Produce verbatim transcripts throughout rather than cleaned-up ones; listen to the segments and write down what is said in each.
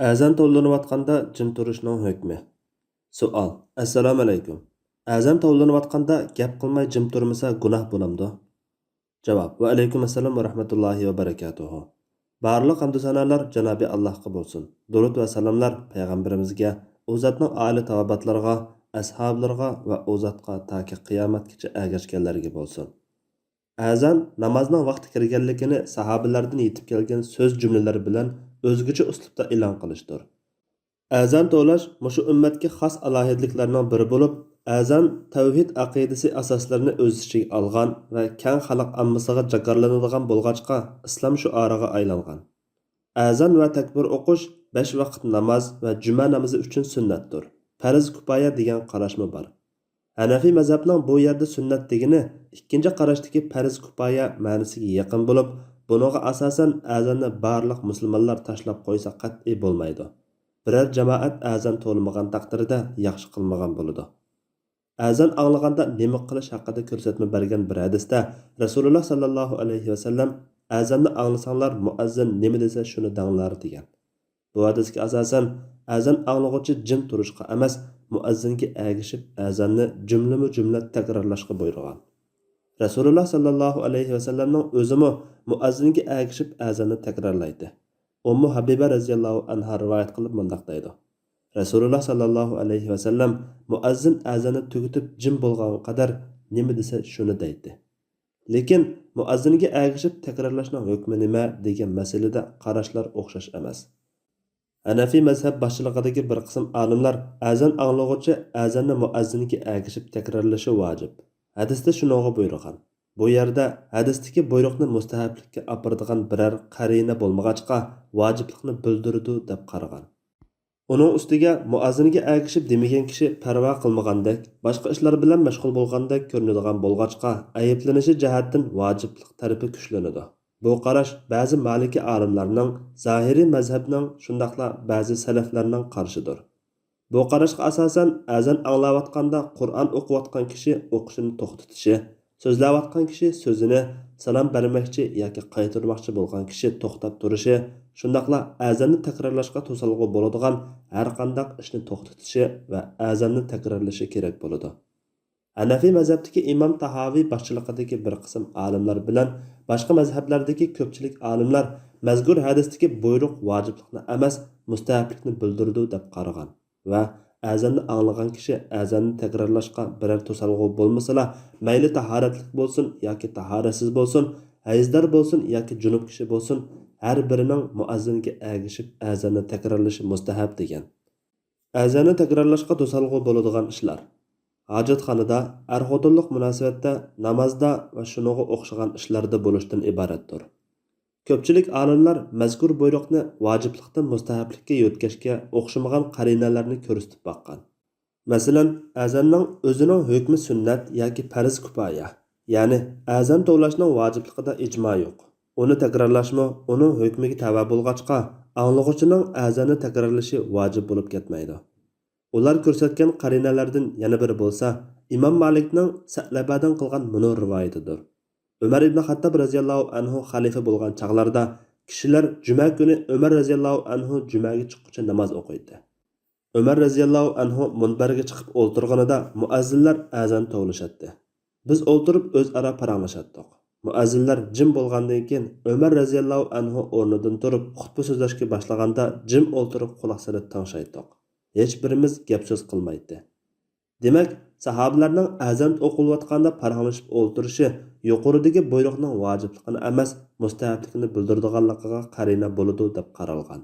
ئەزان توۋلىنىۋاتقاندا جىم تۇرۇشنىڭ ھۆكمى. سوئال: ئەسسالامۇئەلەيكۇم. ئەزان توۋلىنىۋاتقاندا گەپ قىلماي جىم تۇرمىسا گۇناھ بولامدۇ؟ جاۋاب: ۋەئەلەيكۇم ئەسسالام ۋە رەھمەتۇللاھى ۋە بەرىكاتۇھۇ. بارلىق ھەمدۇ سانالار جانابى ئاللاھقا بولسۇن. دۇرۇد ۋە سالاملار پەيغەمبىرىمىزگە، ئۇ زاتنىڭ ئائىلە تاۋابىئاتلىرىغا، ئەسھابلىرىغا ۋە ئۇ زاتقا تاكى قىيامەتكىچە ئەگەشكەنلەرگە بولسۇن. ئەزان نامازنىڭ ۋاقتى كىرگەنلىكىنى ساھابىلەردىن يېتىپ كەلگەن سۆز جۈملىلىرى بىلەن ئۆزگىچە ئۇسلۇبتا ئېلان قىلىشتۇر. ئەزان توۋلاش مۇشۇ ئۈممەتكە خاس ئالاھىدىلىكلەرنىڭ بىرى بولۇپ، ئەزان تەۋھىد ئەقىدىسى ئاساسلىرىنى ئۆز ئىچىگە ئالغان ۋە كەڭ خەلق ئاممىسىغا جاكارلىنىدىغان بولغاچقا، ئىسلام شوئارىغا ئايلانغان. ئەزان ۋە تەكبىر ئوقۇش بەش ۋاقىت ناماز ۋە جۈمە نامىزى ئۈچۈن سۈننەتتۇر، پەرز كۇپايە دېگەن قاراشمۇ بار. ھەنەفىي مەزھەپنىڭ بۇ يەردە سۈننەت دېگىنى ئىككىنچى قاراشتىكى پەرز كۇپايە مەنىسىگە يېقىن بولۇپ، بۇنىڭغا ئاساسەن ئەزاننى بارلىق مۇسۇلمانلار تاشلاپ قويسا قەتئىي بولمايدۇ. بىرەر جامائەت ئەزان توۋلىمىغان تەقدىردە ياخشى قىلمىغان بولىدۇ. ئەزان ئاڭلىغاندا نېمە قىلىش ھەققىدە كۆرسەتمە بەرگەن بىر ھەدىستە رەسۇلۇللا ساللاللاھۇ ئەلەيھى ۋەسەللەم، ئەزاننى ئاڭلىساڭلار، مۇئەززىن نېمە دېسە شۇنى دەڭلار، دېگەن. بۇ ھەدىسكە ئاساسەن، ئەزان ئاڭلىغۇچى جىم تۇرۇشقا ئەمەس، مۇئەززىنگە ئەگىشىپ ئەزاننى جۈملىمۇ جۈملە تەكرارلاشقا بۇيرۇغان. رەسۇلۇللا ساللاللاھۇ ئەلەيھى ۋەسەللەمنىڭ ئۆزىمۇ مۇئەززىنگە ئەگىشىپ ئەزاننى تەكرارلايتتى. ئۇممۇ ھەبىبە رەزىياللاھۇ ئەنھا رىۋايەت قىلىپ مۇنداق دەيدۇ: رەسۇلۇللا ساللاللاھۇ ئەلەيھى ۋەسەللەم مۇئەززىن ئەزاننى تۈگىتىپ جىم بولغانغا قەدەر نېمە دېسە شۇنى دەيتتى. لېكىن مۇئەززىنگە ئەگىشىپ تەكرارلاشنىڭ ھۆكمى نېمە دېگەن مەسىلىدە قاراشلار ئوخشاش ئەمەس. ھەنەفىي مەزھەپ باشچىلىقىدىكى بىر قىسىم ئالىملار ئەزان ئاڭلىغۇچى ئەزاننى مۇئەززىنگە ئەگىشىپ تەكرارلىشى ۋاجىپ. ھەدىستە شۇنىڭغا بۇيرۇغان. بۇ يەردە ھەدىستىكى بۇيرۇقنى مۇستەھەبلىككە ئاپىرىدىغان بىرەر قەرىنە بولمىغاچقا، ۋاجىپلىقنى بىلدۈرىدۇ دەپ قارىغان. ئۇنىڭ ئۈستىگە مۇئەززىنگە ئەگىشىپ دېمىگەن كىشى پەرۋا قىلمىغاندەك، باشقا ئىشلار بىلەن مەشغۇل بولغاندەك كۆرۈنىدىغان بولغاچقا، ئەيىبلىنىشى جەھەتتىن ۋاجىپلىق تەرىپى كۈچلىنىدۇ. بۇ قاراش بەزى مالىكىي ئالىملارنىڭ، زاھىرىي مەزھەپنىڭ، شۇنداقلا بەزى سەلەفلەرنىڭ قارىشىدۇر. بۇ قاراشقا ئاساسەن، ئەزان ئاڭلاۋاتقاندا قۇرئان ئوقۇۋاتقان كىشى ئوقۇشىنى توختىتىشى، سۆزلەۋاتقان كىشى سۆزىنى، سالام بەرمەكچى ياكى قايتۇرماقچى بولغان كىشى توختاپ تۇرۇشى، شۇنداقلا ئەزاننى تەكرارلاشقا توسالغۇ بولىدىغان ھەرقانداق ئىشنى توختىتىشى ۋە ئەزاننى تەكرارلىشى كېرەك بولىدۇ. ھەنەفىي مەزھەپتىكى ئىمام تاھاۋى باشچىلىقىدىكى بىر قىسىم ئالىملار بىلەن باشقا مەزھەپلەردىكى كۆپچىلىك ئالىملار مەزكۇر ھەدىستىكى بۇيرۇق ۋاجىپلىقنى ئەمەس، مۇستەھەبلىكنى بىلدۈرىدۇ دەپ قارىغان ۋە ئەزاننى ئاڭلىغان كىشى ئەزاننى تەكرارلاشقا بىرەر توسالغۇ بولمىسىلا، مەيلى تاھارەتلىك بولسۇن ياكى تاھارەتسىز بولسۇن، ھەيزدار بولسۇن ياكى جۇنۇپ كىشى بولسۇن، ھەر بىرىنىڭ مۇئەززىنگە ئەگىشىپ ئەزاننى تەكرارلىشى مۇستەھەب دېگەن. ئەزاننى تەكرارلاشقا توسالغۇ بولىدىغان ئىشلار ھاجەتخانىدا، ئەر-خوتۇنلۇق مۇناسىۋەتتە، نامازدا ۋە شۇنىڭغا ئوخشىغان ئىشلاردا بولۇشتىن ئىبارەتتۇر. كۆپچىلىك ئالىملار مەزكۇر بۇيرۇقنى ۋاجىپلىقتىن مۇستەھەبلىككە يۆتكەشكە ئوخشىمىغان قەرىنەلەرنى كۆرسىتىپ باققان. مەسىلەن، ئەزاننىڭ ئۆزىنىڭ ھۆكمى سۈننەت ياكى پەرز كۇپايە، يەنى ئەزان توۋلاشنىڭ ۋاجىپلىقىدا ئىجما يوق. ئۇنى تەكرارلاشمۇ ئۇنىڭ ھۆكمىگە تەۋە بولغاچقا، ئاڭلىغۇچىنىڭ ئەزاننى تەكرارلىشى ۋاجىپ بولۇپ كەتمەيدۇ. ئۇلار كۆرسەتكەن قەرىنەلەردىن يەنە بىرى بولسا، ئىمام مالىكنىڭ سەئلەبەدىن قىلغان مۇنۇ رىۋايىتىدۇر. ئۆمەر ئىبنى خەتتاب رەزىياللاھۇ ئەنھۇ خەلىپە بولغان چاغلاردا، كىشىلەر جۈمە كۈنى ئۆمەر رەزىياللاھۇ ئەنھۇ جۈمەگە چىققۇچە ناماز ئوقۇيتتى. ئۆمەر رەزىياللاھۇ ئەنھۇ مۇنبەرگە چىقىپ ئولتۇرغىنىدا، مۇئەززىنلەر ئەزان توۋلىشاتتى. بىز ئولتۇرۇپ ئۆزئارا پاراڭلىشاتتۇق. مۇئەززىنلەر جىم بولغاندىن كېيىن، ئۆمەر رەزىياللاھۇ ئەنھۇ ئورنىدىن تۇرۇپ خۇتبە سۆزلەشكە باشلىغاندا، جىم ئولتۇرۇپ قۇلاق سېلىپ تىڭشايتتۇق. ھېچبىرىمىز گەپ-سۆز قىلمايتتى. دېمەك، ساھابىلەرنىڭ ئەزان ئوقۇلۇۋاتقاندا پاراڭلىشىپ ئولتۇرۇشى يۇقىرىدىكى بۇيرۇقنىڭ ۋاجىپلىقىنى ئەمەس، مۇستەھەبلىكىنى بىلدۈرىدىغانلىقىغا قەرىنە بولىدۇ، دەپ قارالغان.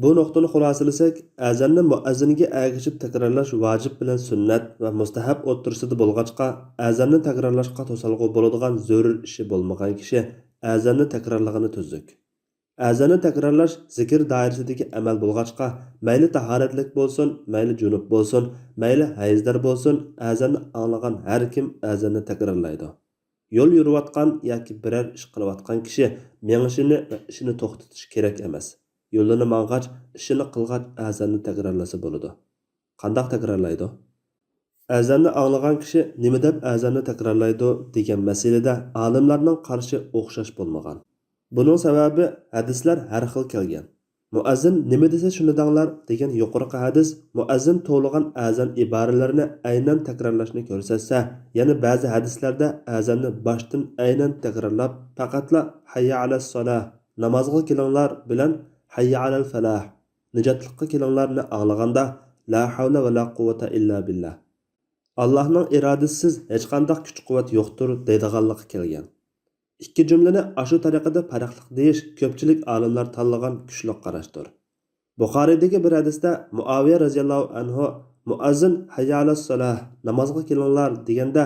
بۇ نۇقتىنى خۇلاسىلىسەك، ئەزاننى مۇئەززىنگە ئەگىشىپ تەكرارلاش ۋاجىپ بىلەن سۈننەت ۋە مۇستەھەب ئوتتۇرىسىدا بولغاچقا، ئەزاننى تەكرارلاشقا توسالغۇ بولىدىغان زۆرۈر ئىشى بولمىغان كىشى ئەزاننى تەكرارلىغىنى تۈزۈك. ئەزاننى تەكرارلاش زىكىر دائىرىسىدىكى ئەمەل بولغاچقا، مەيلى تاھارەتلىك بولسۇن، مەيلى جۇنۇپ بولسۇن، مەيلى ھەيزدار بولسۇن، ئەزاننى ئاڭلىغان ھەر كىم ئەزاننى تەكرارلايدۇ. يول يۈرۈۋاتقان ياكى بىرەر ئىش قىلىۋاتقان كىشى مېڭىشىنى ۋە ئىشىنى توختىتىشى كېرەك ئەمەس. يولىنى ماڭغاچ، ئىشىنى قىلغاچ ئەزاننى تەكرارلىسا بولىدۇ. قانداق تەكرارلايدۇ؟ ئەزاننى ئاڭلىغان كىشى نېمە دەپ ئەزاننى تەكرارلايدۇ دېگەن مەسىلىدە ئالىملارنىڭ قارىشى ئوخشاش بولمىغان. بۇنىڭ سەۋەبى ھەدىسلەر ھەر خىل كەلگەن. مۇئەززىن نېمە دېسە شۇنى دەڭلار دېگەن يۇقىرىقى ھەدىس مۇئەززىن توۋلىغان ئەزان ئىبارىلىرىنى ئەينەن تەكرارلاشنى كۆرسەتسە، يەنە بەزى ھەدىسلەردە ئەزاننى باشتىن ئەينەن تەكرارلاپ، پەقەتلا ھەييە ئەلەسسالاھ، نامازغا كېلىڭلار بىلەن ھەييە ئەلەل فەلاھ، نىجاتلىققا كېلىڭلارنى ئاڭلىغاندا، لا ھەۋلە ۋە لا قۇۋۋەتە ئىللا بىللاھ، ئاللاھنىڭ ئىرادىسىسىز ھېچقانداق كۈچ-قۇۋۋەت يوقتۇر دەيدىغانلىققا كەلگەن. ئىككى جۈملىنى ئاشۇ تەرىقىدە پەرقلىق دېيىش كۆپچىلىك ئالىملار تاللىغان كۈچلۈك قاراشتۇر. بۇخارىيدىكى بىر ھەدىستە مۇئاۋىيە رەزىياللاھۇ ئەنھۇ مۇئەززىن ھەييە ئەلەسسالاھ، نامازغا كېلىڭلار دېگەندە،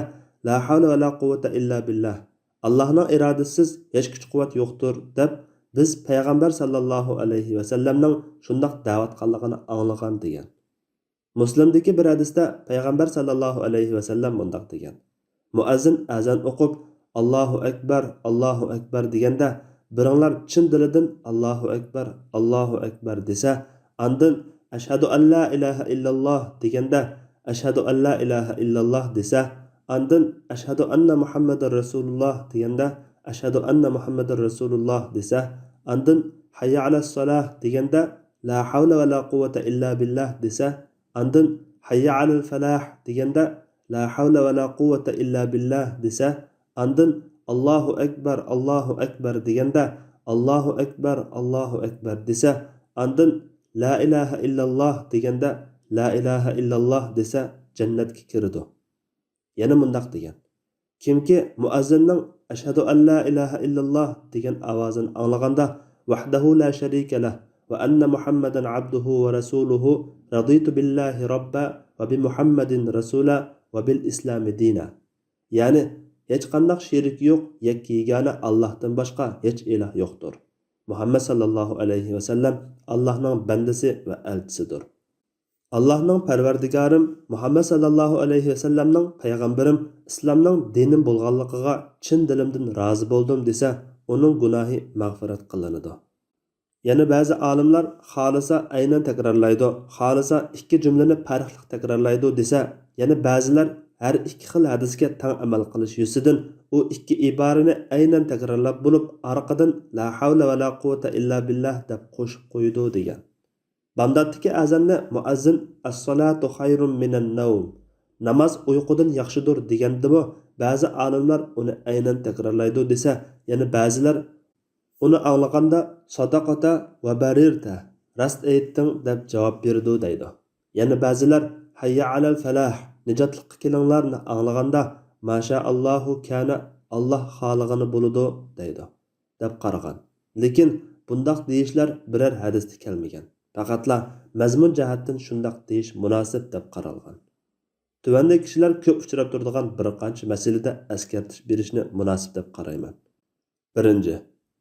لا ھەۋلە ۋە لا قۇۋۋەتە ئىللا بىللاھ، ئاللاھنىڭ ئىرادىسىسىز ھېچ كۈچ-قۇۋۋەت يوقتۇر دەپ، بىز پەيغەمبەر ساللاللاھۇ ئەلەيھى ۋەسەللەمنىڭ شۇنداق دەۋاتقانلىقىنى ئاڭلىغان دېگەن. مۇسلىمدىكى بىر ھەدىستە پەيغەمبەر ساللاللاھۇ ئەلەيھى ۋەسەللەم مۇنداق دېگەن، مۇئەززىن ئەزان ئوقۇپ، ئاللاھۇ ئەكبەر، ئاللاھۇ ئەكبەر دېگەندە، بىرىڭلار چىن دىلىدىن ئاللاھۇ ئەكبەر، ئاللاھۇ ئەكبەر دېسە، ئاندىن ئەشھەدۇ ئەللا ئىلاھە ئىللاللاھ دېگەندە، ئەشھەدۇ ئەللا ئىلاھە ئىللاللاھ دېسە، ئاندىن ئەشھەدۇ ئەننە مۇھەممەدەر رەسۇلۇللاھ دېگەندە، ئەشھەدۇ ئەننە مۇھەممەدەر رەسۇلۇللاھ دېسە، ئاندىن ھەييە ئەلەسسالاھ دېگەندە، لا ھەۋلە ۋە لا قۇۋۋەتە ئىللا بىللاھ دېسە، ئاندىن ھەييە ئەلەل فەلاھ دېگەندە، لا ھەۋلە ۋە لا قۇۋۋەتە ئىللا بىللاھ دېسە، ئاندىن ئاللاھۇ ئەكبەر، ئاللاھۇ ئەكبەر دېگەندە، ئاللاھۇ ئەكبەر، ئاللاھۇ ئەكبەر دېسە، ئاندىن لا ئىلاھە ئىللاللاھ دېگەندە، لا ئىلاھە ئىللاللاھ دېسە، جەننەتكە كىرىدۇ. يەنە مۇنداق دېگەن، كىمكى مۇئەززىننىڭ ئەشھەدۇ ئەللا ئىلاھە ئىللاللاھ دېگەن ئاۋازىنى ئاڭلىغاندا، ۋەھدەھۇ لا شەرىكە لەھ ۋە ئەننە مۇھەممەدەن ئەبدۇھۇ ۋە رەسۇلۇھۇ، رەزىتۇ بىللاھى رەببە ۋە بى مۇھەممەدىن رەسۇلە ۋە بىل ئىسلامى دىنە. يەنى، ھېچقانداق شېرىكى يوق يەككە يېگانە ئاللاھتىن باشقا ھېچ ئىلاھ يوقتۇر. مۇھەممەد ساللاللاھۇ ئەلەيھى ۋەسەللەم ئاللاھنىڭ بەندىسى ۋە ئەلچىسىدۇر. ئاللاھنىڭ پەرۋەردىگارىم، مۇھەممەد ساللاللاھۇ ئەلەيھى ۋەسەللەمنىڭ پەيغەمبىرىم، ئىسلامنىڭ دىنىم بولغانلىقىغا چىن دىلىمدىن رازى بولدۇم دېسە، ئۇنىڭ گۇناھى مەغپىرەت قىلىنىدۇ. يەنە بەزى ئالىملار خالىسا ئەينەن تەكرارلايدۇ، خالىسا ئىككى جۈملىنى پەرقلىق تەكرارلايدۇ دېسە، يەنە بەزىلەر ھەر ئىككى خىل ھەدىسكە تەڭ ئەمەل قىلىش يۈزىسىدىن ئۇ ئىككى ئىبارىنى ئەينەن تەكرارلاپ بولۇپ، ئارقىدىن لا ھەۋلە ۋە لا قۇۋۋەتە ئىللا بىللاھ دەپ قوشۇپ قويىدۇ دېگەن. بامداتتىكى ئەزاننى مۇئەززىن ئەسسالاتۇ خەيرۇم مىنەن نەۋم، ناماز ئۇيقۇدىن ياخشىدۇر دېگەندىمۇ، بەزى ئالىملار ئۇنى ئەينەن تەكرارلايدۇ دېسە، يەنە بەزىلەر ئۇنى ئاڭلىغاندا ساداقتا ۋە بەررتە، راست ئېيتتىڭ دەپ جاۋاب بېرىدۇ دەيدۇ. يەنە بەزىلەر ھەييە ئەلەل فەلاھ، نىجاتلىققا كېلىڭلارنى ئاڭلىغاندا ماشائاللاھۇ كانە، ئاللاھ خالىغىنى بولىدۇ دەيدۇ، دەپ قارىغان. لېكىن بۇنداق دېيىشلەر بىرەر ھەدىستە كەلمىگەن. پەقەتلا مەزمۇن جەھەتتىن شۇنداق دېيىش مۇناسىپ دەپ قارالغان. تۆۋەندە كىشىلەر كۆپ ئۇچراپ تۇرىدىغان بىر قانچە مەسىلىدە ئەسكەرتىش بېرىشنى مۇناسىپ دەپ قارايمەن. بىرىنچى،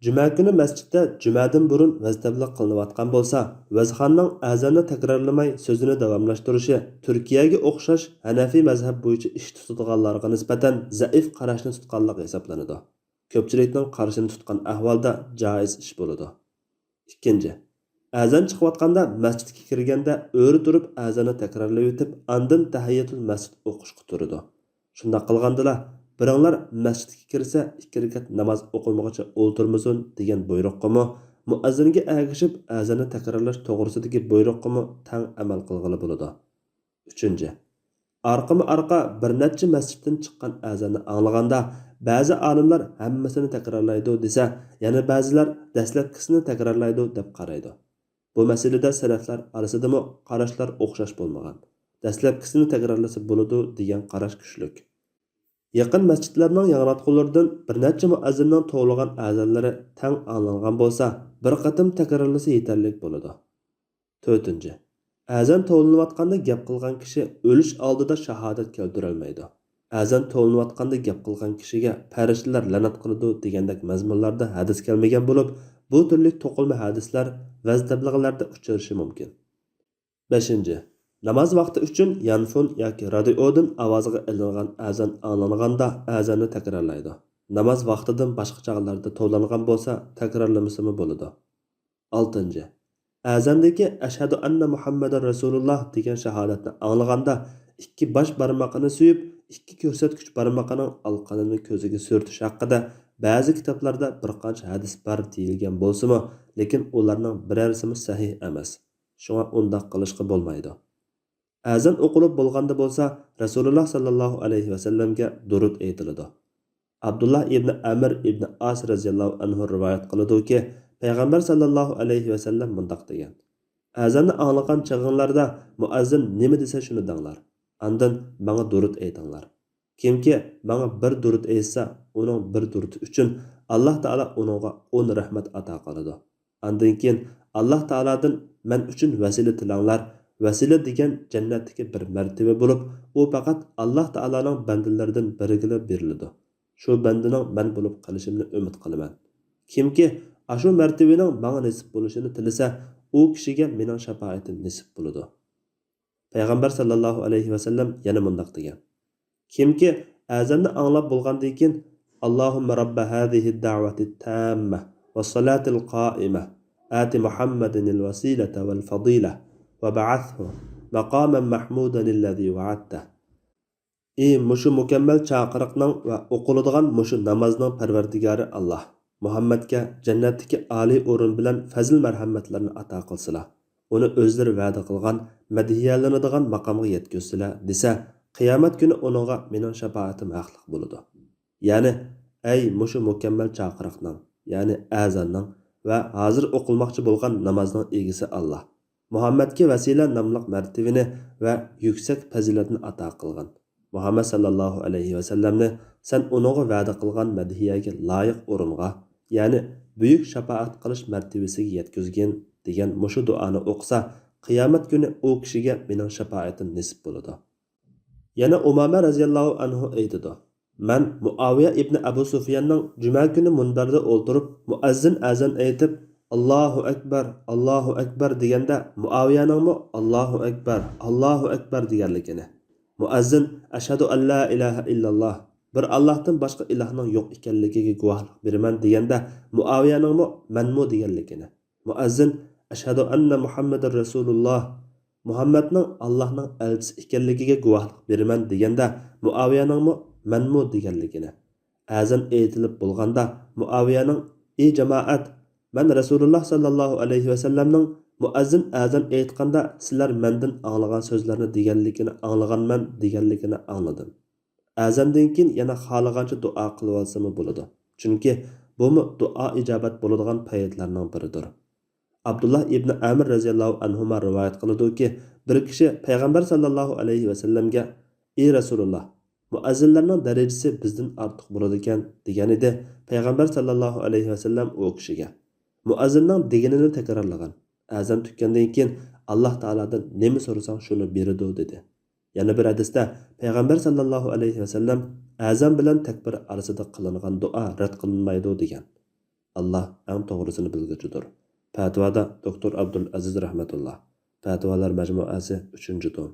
جۈمە كۈنى مەسچىتتە جۈمەدىن بۇرۇن ۋەز تەبلىغ قىلىنىۋاتقان بولسا، ۋەزخاننىڭ ئەزاننى تەكرارلىماي سۆزىنى داۋاملاشتۇرۇشى تۈركىيەگە ئوخشاش ھەنەفىي مەزھەپ بويىچە ئىش تۇتىدىغانلارغا نىسبەتەن زەئىپ قاراشنى تۇتقانلىق ھېسابلىنىدۇ. كۆپچىلىكنىڭ قارىشىنى تۇتقان ئەھۋالدا جائىز ئىش بولىدۇ. ئىككىنچى، ئەزان چىقىۋاتقاندا مەسچىتكە كىرگەندە ئۆرە تۇرۇپ ئەزاننى تەكرارلىۋېتىپ، ئاندىن تەھىيەتۇل مەسچىت ئوقۇشقا تۇرىدۇ. شۇنداق قىلغاندىلا، بىرىڭلار مەسچىتكە كىرسە، ئىككى رەكەت ناماز ئوقۇمىغىچە ئولتۇرمىسۇن دېگەن بۇيرۇققىمۇ، مۇئەززىنگە ئەگىشىپ ئەزاننى تەكرارلاش توغرىسىدىكى بۇيرۇققىمۇ تەڭ ئەمەل قىلغىلى بولىدۇ. ئۈچىنچى، ئارقىمۇ ئارقا بىر نەچچە مەسچىتتىن چىققان ئەزاننى ئاڭلىغاندا، بەزى ئالىملار ھەممىسىنى تەكرارلايدۇ دېسە، يەنە بەزىلەر دەسلەپكىسىنى تەكرارلايدۇ دەپ قارايدۇ. بۇ مەسىلىدە سەلەفلەر ئارىسىدىمۇ قاراشلار ئوخشاش بولمىغان. دەسلەپكىسىنى تەكرارلىسا بولىدۇ دېگەن قاراش كۈچلۈك. يېقىن مەسچىتلەرنىڭ ياڭراتقۇلىرىدىن بىر نەچچە مۇئەززىننىڭ توۋلىغان ئەزانلىرى تەڭ ئاڭلانغان بولسا، بىر قېتىم تەكرارلىسا يېتەرلىك بولىدۇ. تۆتىنچى، ئەزان توۋلىنىۋاتقاندا گەپ قىلغان كىشى ئۆلۈش ئالدىدا شاھادەت كەلتۈرەلمەيدۇ. ئەزان توۋلىنىۋاتقاندا گەپ قىلغان كىشىگە پەرىشتىلەر لەنەت قىلىدۇ دېگەندەك مەزمۇنلاردا ھەدىس كەلمىگەن بولۇپ، بۇ تۈرلۈك توقۇلما ھەدىسلەر ۋەز تەبلىغلاردا ئۇچرىشى مۇمكىن. بەشىنچى، ناماز ۋاقتى ئۈچۈن يانفون ياكى رادىئودىن ئاۋازغا ئېلىنغان ئەزان ئاڭلانغاندا ئەزاننى تەكرارلايدۇ. ناماز ۋاقتىدىن باشقا چاغلاردا توۋلانغان بولسا تەكرارلىمىسىمۇ بولىدۇ. ئالتىنچى، ئەزاندىكى ئەشھەدۇ ئەننە مۇھەممەدەن رەسۇلۇللاھ دېگەن شاھادەتنى ئاڭلىغاندا ئىككى باش بارمىقىنى سۆيۈپ، ئىككى كۆرسەتكۈچ بارمىقىنىڭ ئالىقىنىنى كۆزىگە سۈرتۈش ھەققىدە بەزى كىتابلاردا بىر قانچە ھەدىس بار دېيىلگەن بولسىمۇ، لېكىن ئۇلارنىڭ بىرەرسىمۇ سەھىھ ئەمەس. شۇڭا ئۇنداق قىلىشقا بولمايدۇ. ئەزان ئوقۇلۇپ بولغاندا بولسا، رەسۇلۇللا ساللاللاھۇ ئەلەيھى ۋەسەللەمگە دۇرۇت ئېيتىلىدۇ. ئابدۇللا ئىبنى ئەمر ئىبنى ئاس رەزىياللاھۇ ئەنھۇ رىۋايەت قىلىدۇكى، پەيغەمبەر ساللاللاھۇ ئەلەيھى ۋەسەللەم مۇنداق دېگەن: ئەزاننى ئاڭلىغان چېغىڭلاردا مۇئەززىن نېمە دېسە شۇنى دەڭلار. ئاندىن ماڭا دۇرۇت ئېيتىڭلار. كىمكى ماڭا بىر دۇرۇت ئېيتسا، ئۇنىڭ بىر دۇرۇتى ئۈچۈن ئاللاھ تائالا ئۇنىڭغا ئون رەھمەت ئاتا قىلىدۇ. ئاندىن كېيىن ئاللاھ تائالادىن مەن ئۈچۈن ۋەسىلە تىلەڭلار. ۋەسىلە دېگەن جەننەتتىكى بىر مەرتىۋە بولۇپ، ئۇ پەقەت ئاللاھ تائالانىڭ بەندىلىرىدىن بىرىگىلا بېرىلىدۇ. شۇ بەندىنىڭ مەن بولۇپ قېلىشىمنى ئۈمىد قىلىمەن. كىمكى ئاشۇ مەرتىۋىنىڭ ماڭا نېسىپ بولۇشىنى تىلىسە، ئۇ كىشىگە مېنىڭ شاپائىتىم نېسىپ بولىدۇ. پەيغەمبەر ساللاللاھۇ ئەلەيھى ۋەسەللەم يەنە مۇنداق دېگەن: كىمكى ئەزاننى ئاڭلاپ بولغاندىن كېيىن، اللهم رب هذه الدعوة التامة والصلاة القائمة آت محمدا الوسيلة والفضيلة وابعثه مقاما محمودا الذي وعدته. ئى مۇشۇ مۇكەممەل چاقىرىقنىڭ ۋە ئوقۇلىدىغان مۇشۇ نامازنىڭ پەرۋەردىگارى ئاللاھ، مۇھەممەدكە جەننەتتىكى ئالىي ئورۇن بىلەن پەزىل-مەرھەمەتلەرنى ئاتا قىلسىلا، ئۇنى ئۆزلىرى ۋەدە قىلغان، مەدھىيەلىنىدىغان ماقامغا يەتكۈزسىلە دېسە، قىيامەت كۈنى ئۇنىڭغا مېنىڭ شاپائىتىم ھەقلىق بولىدۇ. يەنى، ئەي مۇشۇ مۇكەممەل چاقىرىقنىڭ، يەنى ئەزاننىڭ ۋە ھازىر ئوقۇلماقچى بولغان نامازنىڭ ئىگىسى ئاللاھ، مۇھەممەدكە ۋەسىلە ناملىق مەرتىۋىنى ۋە يۈكسەك پەزىلەتنى ئاتا قىلغىن. مۇھەممەد ساللاللاھۇ ئەلەيھى ۋەسەللەمنى سەن ئۇنىڭغا ۋەدە قىلغان مەدھىيەگە لايىق ئورۇنغا، يەنى بۈيۈك شاپائەت قىلىش مەرتىۋىسىگە يەتكۈزگىن، دېگەن مۇشۇ دۇئانى ئوقۇسا، قىيامەت كۈنى ئۇ كىشىگە مېنىڭ شاپائىتىم نېسىپ بولىدۇ. يەنە ئۇمامە رەزىياللاھۇ ئەنھۇ ئېيتىدۇ: مەن مۇئاۋىيە ئىبنى ئەبۇ سۇفياننىڭ جۈمە كۈنى مۇنبەردە ئولتۇرۇپ، مۇئەززىن ئەزان ئېيتىپ، «ئاللاھۇ ئەكبەر، ئاللاھۇ ئەكبەر» دېگەندە، مۇئاۋىيەنىڭمۇ «ئاللاھۇ ئەكبەر، ئاللاھۇ ئەكبەر» دېگەنلىكىنى، مۇئەززىن «ئەشھەدۇ ئەللا ئىلاھە ئىللاللاھ، بىر ئاللاھتىن باشقا ئىلاھنىڭ يوق ئىكەنلىكىگە گۇۋاھلىق بېرىمەن» دېگەندە، مۇئاۋىيەنىڭمۇ «مەنمۇ» دېگەنلىكىنى، مۇئەززىن «ئەشھەدۇ ئەننە مۇھەممەدۇر رەسۇلۇللاھ، مۇھەممەدنىڭ ئاللاھنىڭ ئەلچىسى ئىكەنلىكىگە گۇۋاھلىق بېرىمەن» دېگەندە، مۇئاۋىيەنىڭمۇ «مەنمۇ» دېگەنلىكىنى، ئەزان ئېيتىلىپ بولغاندا، مۇئاۋىيەنىڭ «ئى جامائەت، مەن رەسۇلۇللاھ ساللاللاھۇ ئەلەيھى ۋەسەللەمنىڭ مۇئەززىن ئەزان ئېيتقاندا سىلەر مەندىن ئاڭلىغان سۆزلەرنى دېگەنلىكىنى ئاڭلىغانمەن» دېگەنلىكىنى ئاڭلىدىم. ئەزاندىن كېيىن يەنە خالىغانچە دۇئا قىلىۋالسىمۇ بولىدۇ. چۈنكى بۇمۇ دۇئا ئىجابەت بولىدىغان پەيتلەرنىڭ بىرىدۇر. ئابدۇللا ئىبنى ئەمىر رەزىياللاھۇ ئەنھۇما رىۋايەت قىلىدۇكى، بىر كىشى پەيغەمبەر ساللاللاھۇ ئەلەيھى ۋەسەللەمگە، «ئى رەسۇلۇللاھ، مۇئەززىنلەرنىڭ دەرىجىسى بىزدىن ئارتۇق بولىدىكەن» دېگەن ئىدى. پەيغەمبەر ساللاللاھۇ ئەلەيھى ۋەسەللەم ئۇ كىشىگە، «مۇئەززىننىڭ دېگىنىنى تەكرارلىغىن. ئەزان تۈگىگەندىن كېيىن ئاللاھ تائالادىن نېمە سورىساڭ شۇنى بېرىدۇ» دېدى. يەنە بىر ھەدىستە پەيغەمبەر ساللاللاھۇ ئەلەيھى ۋەسەللەم، «ئەزان بىلەن تەكبىر ئارىسىدا قىلىنغان دۇئا رەت قىلىنمايدۇ» دېگەن. ئاللاھ ئەڭ توغرىسىنى بىلگۈچىدۇر. پەتىۋادا دوكتور ئابدۇل ئەزىز رەھمەتۇللاھ. پەتىۋالار مەجمۇئەسى، ئۈچىنچى توم.